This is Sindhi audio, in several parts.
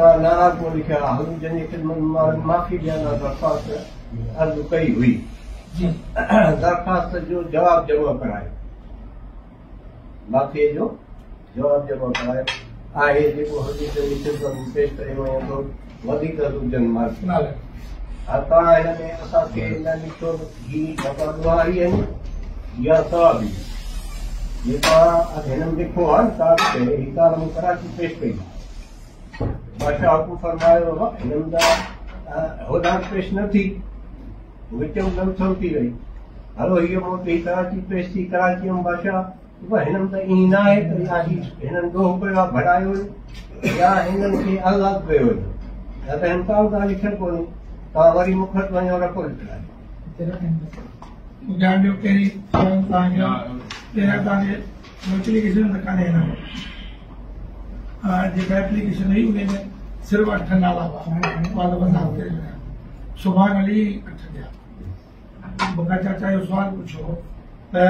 توهان ناراضپو لکيو آهي، حضور جن جي خدمت ۾ معافي ڏيڻ لاء درخواست عرض ڪئي هئي، درخواست جو جواب جمع ڪرايو، معافيء جو جواب جمع ڪرايو آهي، جيڪو حضور جن جي خدمت ۾ پيش ڪري وڃان ٿو، وڌيڪ حضور جن معرفت. ها توهان هن ۾ اسان کي نه لکيو ته هي جيڪا ڏوهاري آهن يا ثوابي، جي توهان هن ۾ لکيو آهي نه توهان کي هي ڳالهه مون ڪراچي پيش ڪئي، بادشاهه حڪم فرمايو هو هنن ته هوڏانهن پيش نه ٿي، وچ ۾ لمسم ٿي وئي، هلو هيء موت هي ڪراچي پيش ٿي، ڪراچيء ۾ بادشاهه هنن ته ائين نه آهي ته يا هي هنن ڏوهه ڪيو آهي ڀڙايو يا هنن کي آزاد ڪيو وڃي، يا ته هن ڪا به ڳالهه لکيل ڪونهي، توهان وري مون وٽ وڃو رپورٽ لکرايو. ٻڌائڻ ڏيو پهرين توهان جو پهريان توهان جي ايپليڪيشن ته ڪانهي هن وٽ، جيڪا ايپليڪيشن هئي ان ۾ صرف 8 نالا هئا، اها ته وضاحت ڪري ڇڏيان. سبحان علي 8 ٿيا. بقا چاچا جو سوال پڇيو ته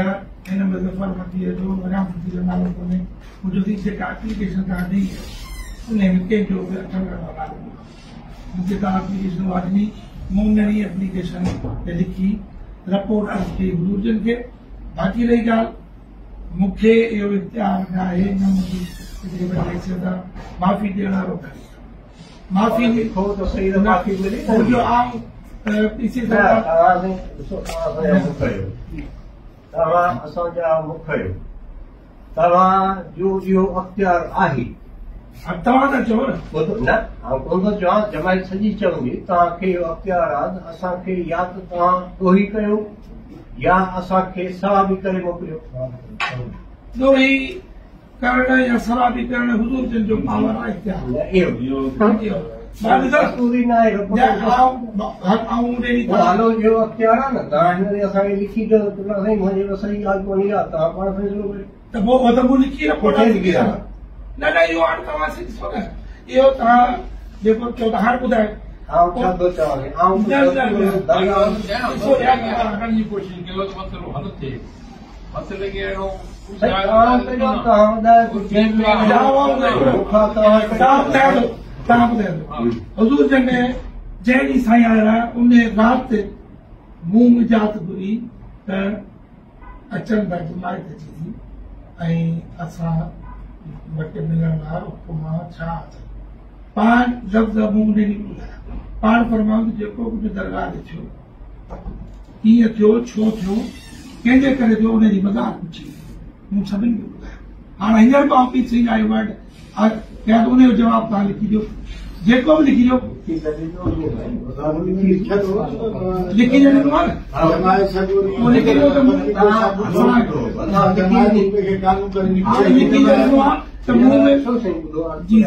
هن ۾ ظفر فقير جو غلام فقير جو نالو ڪونهي، مون چيو جيڪا ايپليڪيشن توهان ڏني ان ۾ ڪنهن جو به 8 جو نالو ڪونهي. مون کي توهان ايپليڪيشن اها ڏني، مون ان ايپليڪيشن تي لکي رپورٽ عرض ڪئي حضور جن کي. باقي رهي ڳالهه مون کي اهو اختيار نه آهي، نه منهنجي ايتري وڏي حيثيت آهي معافي ڏيڻ وارو ڪري معافي لکو ته صحيح ته معافي ملي نه. منهنجو آئون پي سي توهان ڏسو، توهان اسان جا مک آهيو، توهان اسان جا مک آهيو، توهان جو اهو اختيار آهي. توهان ٿا چئو نه؟ ٻڌو نه، آئون ڪونه ٿو چوان، جماعت سڄي چوندي. توهان کي اهو اختيار آهي ته اسان کي يا ته توهان ڏوهي ڪيو يا اسان کي ثوابي ڪري موڪليو. ڏوهي ڪرڻ يا ثوابي ڪرڻ حضور جن جو پاور آهي، اختيار. هلو اهو اختيار آهي نه، توهان هن تي اسان کي لکي ڏيو ته سائين منهنجي وس جي ڳالهه ڪونهي آهي، توهان پاڻ فيصلو ڪريو. ته پوء ته مون لکي رپورٽ لکي نه نه اهو هاڻي توهان ڏسو نه، اهو توهان جيڪو چئو ٿا هاڻي ٻڌايو. آئون ڇا ٿو چوان؟ آئون جي ڪوشش ڪيو ته مسئلو حل ٿئي، مسئلي کي اهڙو توهان ٻڌايو حضور جن جنهن ڏينهن سائين آيا ان رات مون اجازت گهري ته اچن ٿا، جماعت اچي ٿي ۽ اسان وٽ ملڻ لاء حڪم آهي، ڇا اچن؟ پاڻ لفظ مون ان ڏينهن ٻڌايا، پاڻ فرمايو ته جيڪو ڪجهه درگاهه تي ٿيو، ڪيئن ٿيو، ڇو ٿيو، ڪنهن جي ڪري ٿيو، ان جي وضاحت پڇي مون سڀني کي ٻڌايو. هاڻي هينئر به آئون پي سي آئي ورڊ ڪيان ته ان جو جواب توهان لکي ڏيو، جيڪو به لکي ڏيو، لکي ڏنو آهي نه، لکي ڏيو ته مون لکي ڏنو آهي ته مون ۾ جي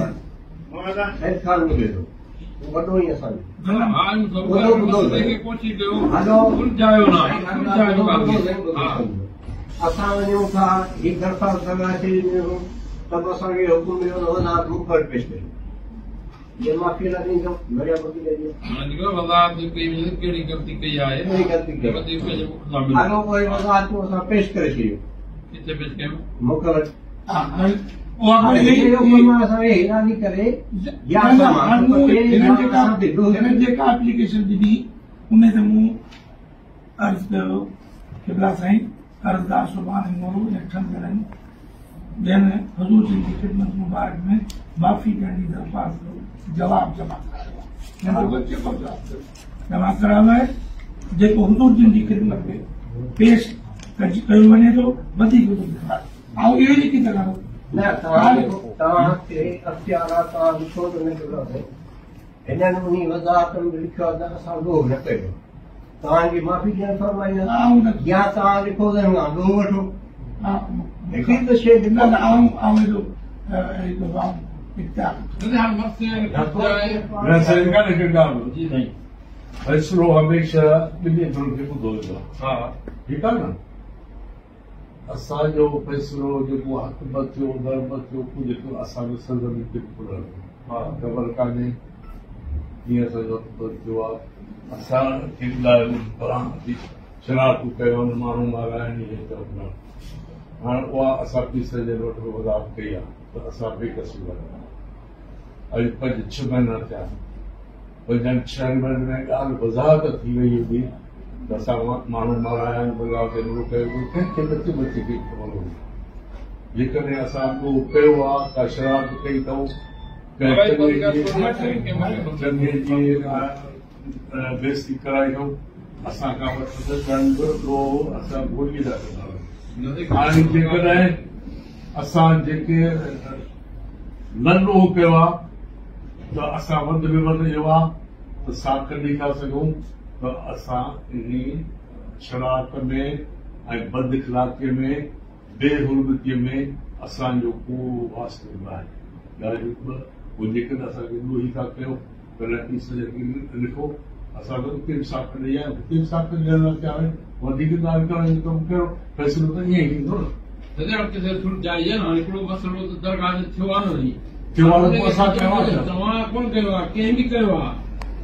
وڏو ئي اسان اسان وڃون ٿا، هي درخواست درگاهه شريف ۾ هو ته به اسان کي حڪم مليو ته وضاحت مون وٽ پيش ڪريو، جي معافي لاء ڏيندو مريا فقير جي وضاحت ڪئي وڃي ڪهڙي غلطي ڪئي آهي، ڪهڙي غلطي ڪئي، هلو اهي وضاحتون اسان پيش ڪري ڇڏيون. ڪٿي پيش ڪيون؟ مون وٽ. هنن جيڪا ايپليڪيشن ڏني ان تي مون عرض ڪيو قبلا سائين عرضدار سبحان مورو ۽ 8 ڄڻن ٻين حضور جن جي خدمت مبارڪ ۾ معافي ڏيڻ جي درخواست جو جواب جمع ڪرايو آهي، جيڪو جواب جمع ڪرايو آهي جيڪو حضور جن جي خدمت ۾ پيش ڪيو وڃي ٿو، وڌيڪ آئون اهو ئي لکي سگهان ٿو. نه توهان توهان کي اختيار آهي، توهان لکو ته نه ڪيو. هنن انهي وضاحت ۾ لکيو آهي ته اسان ڏوهه نه ڪيو، توهان جي معافي ڏيڻ فرمائيندا يا توهان لکو ته هن کان ڏوهه وٺو. هڪڙي ته شيء لکو نه، آئون آئون ايڏو اختيار فيصلو هميشه ٻنهي ڌرين کي ٻڌو ويندو آهي، ٺيڪ آهي نه؟ اسان جو فيصلو جيڪو حق به ٿيو، در به ٿيو، ڪجهه ٿيو، اسان جو سرزمين تي به ڪونه هلندو، خبر ڪانهي ڪيئن اسان جو حق بد ٿيو آهي. اسان کي ٻڌايو فلاڻ ٿي شرارتون ڪيو آهن، ماڻهو مارائن، اهي ته هاڻ اها اسان پيسن جي وٽ وضاحت ڪئي آهي ته اسان بي قصور آهيون. اڄ 5-6 مهينا ٿيا 5-6 مهينن ۾ ڳالهه وضاحت ٿي وئي هوندي ته اسان ماڻهو مارايا آهن بغاوت حملو ڪيو ڪنهن کي ٻچي ٻچي کي خبر هوندي. جيڪڏهن اسان ڏوهه ڪيو آهي ڪا شرارت ڪئي اٿئون ڪنهن چڱي جي بيستي ڪرائي اٿئون اسان کان وٺ ڏنڊ ڏوهه اسان گولي لاء ڪندا. هاڻي جيڪڏهن اسان جيڪي نه ڏوهه ڪيو آهي ته اسان وڌ ۾ وڌ اهو آهي ته ساک ڏيئي ٿا سگهون ته اسان انهي شرارت ۾ ۽ بد اخلاقيء ۾ بيحرمتيء ۾ اسان جو ڪو واسطو نه آهي. ڳالهيون ٻه پوءِ جيڪڏهن اسان کي ڏوهي ٿا ڪيو ته رفيق لکو اسان ته اتي به ساک ڏيئي آيا هتي به ساک ڏيڻ لاءِ تيار آهيون. وڌيڪ ڳالهه ڪرڻ جو ڪم ڪيو فيصلو ته ائين ئي ٿيندو نه. هڪڙو مسئلو ته درگاهه جو ٿيو آهي نه ٿيو آهي پوءِ اسان ڪيو آهي توهان ڪونه ڪيو آهي ڪنهن به ڪيو آهي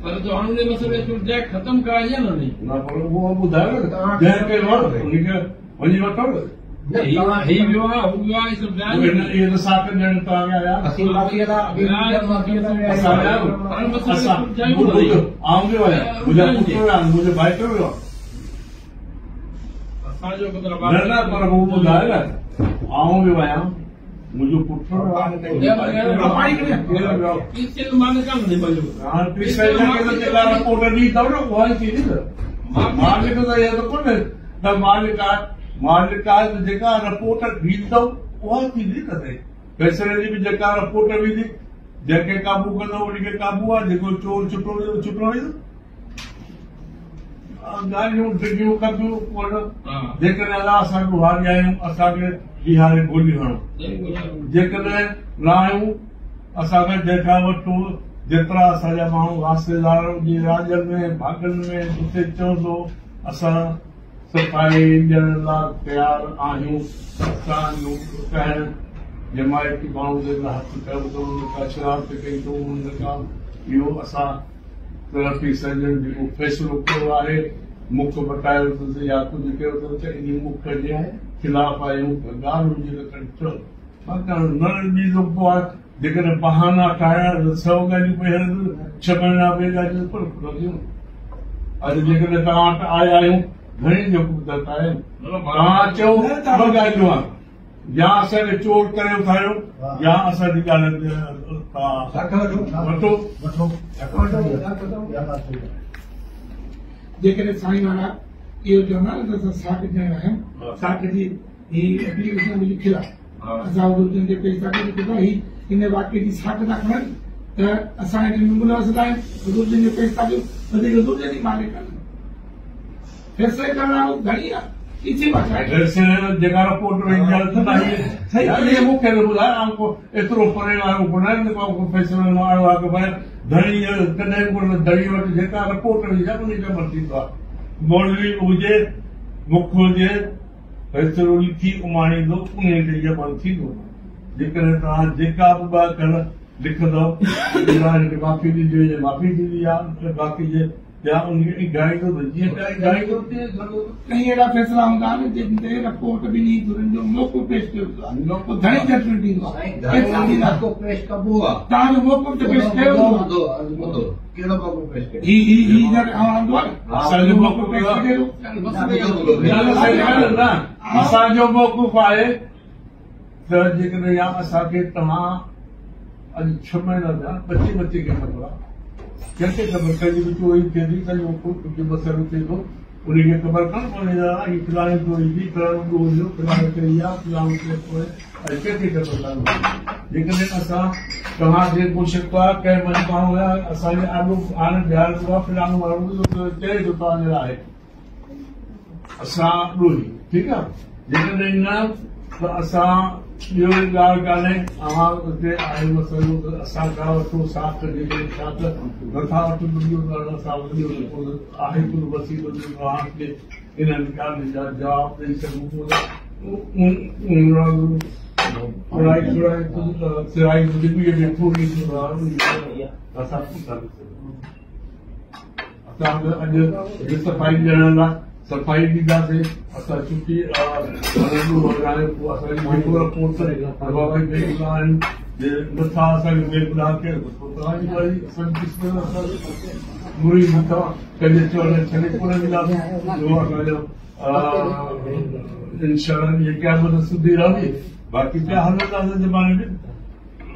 پر هاڻي ان مسئلي جاءِ ختم ڪرائجي نه. نه پر اهو ٻڌايو نه جنهن ڪيو آهي ان کي وڃي وٺو نه. منهنجو پٽ رپورٽ ڏني اٿو نه اها ئي ٿيندي نه. مالڪ ته اها ته ڪونهي ته مالڪ آهي مالڪ آهي ته جيڪا رپورٽ ڏيندو اها ٿيندي نه. فيصلي جي به جيڪا رپورٽ ويندي جنهن کي قابو ڪندو ان کي قابو آهي جيڪو چور ڇٽو ويندو ڇٽو ويندو. ڳالهيون ڊگهيون ڪبيون ڪونه. جيڪڏهن اسان ڏوهاري آهيون اسان کي بيهاري گولي هڻو. جيڪڏهن نه آهيون اسان کي جنهن کان وٺو جيترا اسان جا ماڻهو واسطيدار هجي راڄن ۾ ڀاڳن ۾ جتي چوندو اسان صفائي ڏيڻ لاءِ تيار آهيون. اسان جو ڪنهن جماعتي ماڻهو جي هٿ ڪيو اٿئون هن ڪا شرارت ڪئي اٿئون هن کان اهو اسان رفيق سڄڻ جيڪو فيصلو ڪيو آهي مک بٽايو اٿس يا ڪجهه ڪيو اٿس ته ان مک جي خلاف آهيون ته ڳالهه هجي ته کڻي چئو. نه ڏيندو پوءِ آهي جيڪڏهن بهانا ٺاهڻا ته 100 ڳالهيون پئي هلن 6 مهينا ٻئي ڳالهيون پر لڳيون. اڄ جيڪڏهن توهان وٽ آيا آهيون گهڻي جو قدرت آهي توهان چئو ٻه ڳالهيون آهن يا اسان کي چور ڪري اٿاريو يا اسان جي ڳالهه وٺو وٺو. جيڪڏهن سائين وارا اهو چوندا نه ته اسان ساک ڏيڻ آهيون ساک جي هيءَ ايپليڪيشن ۾ لکيل آهي اسان حضور جي پيش ٿا ڪيون هيءَ هن واقعي جي ساک ٿا کڻن ته اسان هن ۾ ملوث نه آهيون حضور جن جي پيش ٿا ڪيون وڌيڪ حضور جن ئي مالڪ آهن. فيصلي ڪرڻ وارو گهڻي آهي جيڪا رپورٽ ويندي آهي مون کي نه ٻڌايو آئون ڪو ايترو پري وارو ڪونه آهيان فيصلي ۾ آيو آهي ڪه ڀئي ڌڻي ڪڏهن به ڪونه ڌڻي وٽ جيڪا رپورٽ ويندي آهي ان جو عمل ٿيندو آهي. مولوي هجي مک هجي فيصلو لکي اماڻيندو ان تي عمل ٿيندو. جيڪڏهن توهان جيڪا به ٻه اکر لکندؤ معافي ڏجو يا معافي ٿيندي آهي باقي جي يا ان کي ڳائيندو ته جيئن ڳائيندو تيئن کڻندو. ڪئي اهڙا فيصلا هوندا آهن جن تي رپورٽ ٻنهي ڌرين جو موقعو پيش ڪيو ويندو آهي پوءِ ڌڻي ججمينٽ ڏيندو آهي. پيش ڪبو آهي توهان جو موقعو ته پيش ڪيو ويندو آهي. ٻڌو ڪهڙو موقعو پيش ڪيو؟ هي هي هي آندو آهي اسان جو موقعو پيش ڪري نه اسان جو موقف آهي ته جيڪڏهن يا اسان کي توهان اڄ 6 مهينا ٿيا ٻچي ٻچي کي خبر آهي ڪنهن کي خبر ڪنهن جي به چوري ٿئي ٿي ڪنهن جو ڪجهه مسئلو ٿئي ٿو ان کي خبر ڪانه پوندي آهي هيءَ فلاڻي چوري ٿي فلاڻو ڏوهه ٿيو فلاڻي ڪئي آهي فلاڻو ٿئي پوءِ اڄ ڪنهن کي خبر ڪانه پوندي. جيڪڏهن اسان توهان کي ڪو شڪ آهي ڪنهن مهل ماڻهو آهي اسان جي آڏو هاڻي بيهاريو آهي فلاڻو ماڻهو چئي ٿو توهان جي لاءِ آهي اسان ڏوهي ٺيڪ آهي. جيڪڏهن نه ته اسان ٻيو ڳالهه ڪانهي اوهان اتي آهيون مسئلو ته اسان کان وٺو ساک جيڪڏهن ساک نٿا وٺو ته ٻيو ڳالهه اسان وڃو آهي ڪجهه وسيلو جو توهان کي انهن ڳالهين جا جواب ڏيئي سگهون ڪونه. ڇڙائي ڇڙائي سرائي ڊبيءَ ۾ ٿوري اسان ڪونه ٿا ڏسي. اسان اڄ صفائي ڏيڻ لاءِ صفائي ڏينداسين. اسان چٽي پوءِ اسان جي رپورٽ بيگناهه آهن، جي نٿا اسان کي بيگناهه ڪيو ته پوءِ توهان جي مرضي. اسان جي قسمت اسان مريد نٿا ڪنهن جي چوڻ ڇڏي ڪونه وينداسين. اهو اسان جو انشا قيامت سڌي رهندي. باقي پيا هلنداسين زماني ۾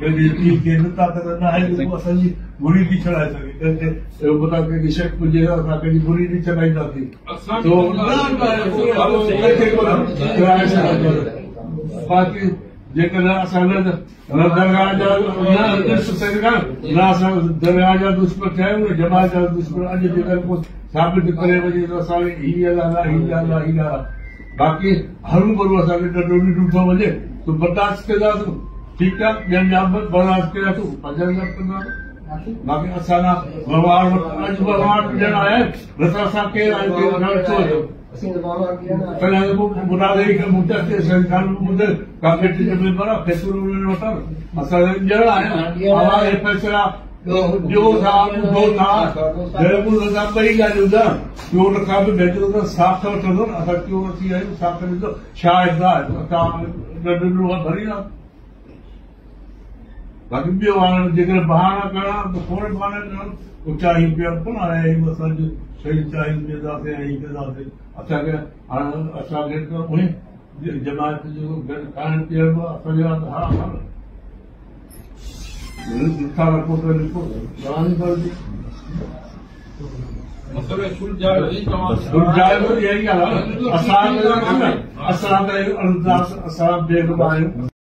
ڪنهن جي پيءُ کي نه طاقت نه آهي جيڪو اسان جي مريدي ڇڏائي سگهي. ڪنهن کي اهو متان ڪنهن کي شڪ هجي اسان ڪنهن جي مريدي ڇڏائينداسين. باقي جيڪڏهن اسان نه درگاهه جا نه اسان درگاهه جا دشمن ٿيا آهيون نه جماعت جا دشمن. اڄ جيڪڏهن ڪو ثابت ڪري وڃي ته اسان کي هيءَ ڳالهه آهي، هيءَ ڳالهه آهي، هيءَ ڳالهه آهي، باقي هرو ڀرو اسان کي ڏنڊو ڏنو ٿو وڃي ته برداشت ڪنداسين. ٺيڪ آهي، ٻين جا به برداشت ڪياسين، پنهنجن جا به ڪنداسين. باقي اسان کان وهنوار اڄ وهنوار ڏيڻ آيا آهن، نه ته اسان ڪير آهيون؟ ڪير ڇو اچون؟ تڏهن ڪميٽي جو ميمبر آهي، فيصلو وٺن. اسان ڏيڻ آيا آهيون، فيصلا ڏيو ٿا، ٻڌو ٿا، جڏهن ٻئي ڳالهيون ٿا چور کان به بهتر ته ساک وٺندو نه. اسان چور ٿي آهيون، ساک ڏيندو شاهد آهي، اسان ڏنڊو ڀريندا. باقي ٻيو هاڻي جيڪڏهن بهانا ڪرڻا ته کوڙ بهانا ڪرڻ. پوءِ چانهه پيئڻ ڪونه آيا آهيون، اسان جو صحيح چانهه پيئنداسين ۽ هيءَ ڪنداسين. اسان کي هاڻي اسان کي ته اهي جماعت جو گڏ کائڻ پيئڻ به اسان جو ها نٿا رکو ته لکو توهان جي مرضي. اها ئي ڳالهه آهي. اسان اسان ته ارداس اسان بيگم آهيون.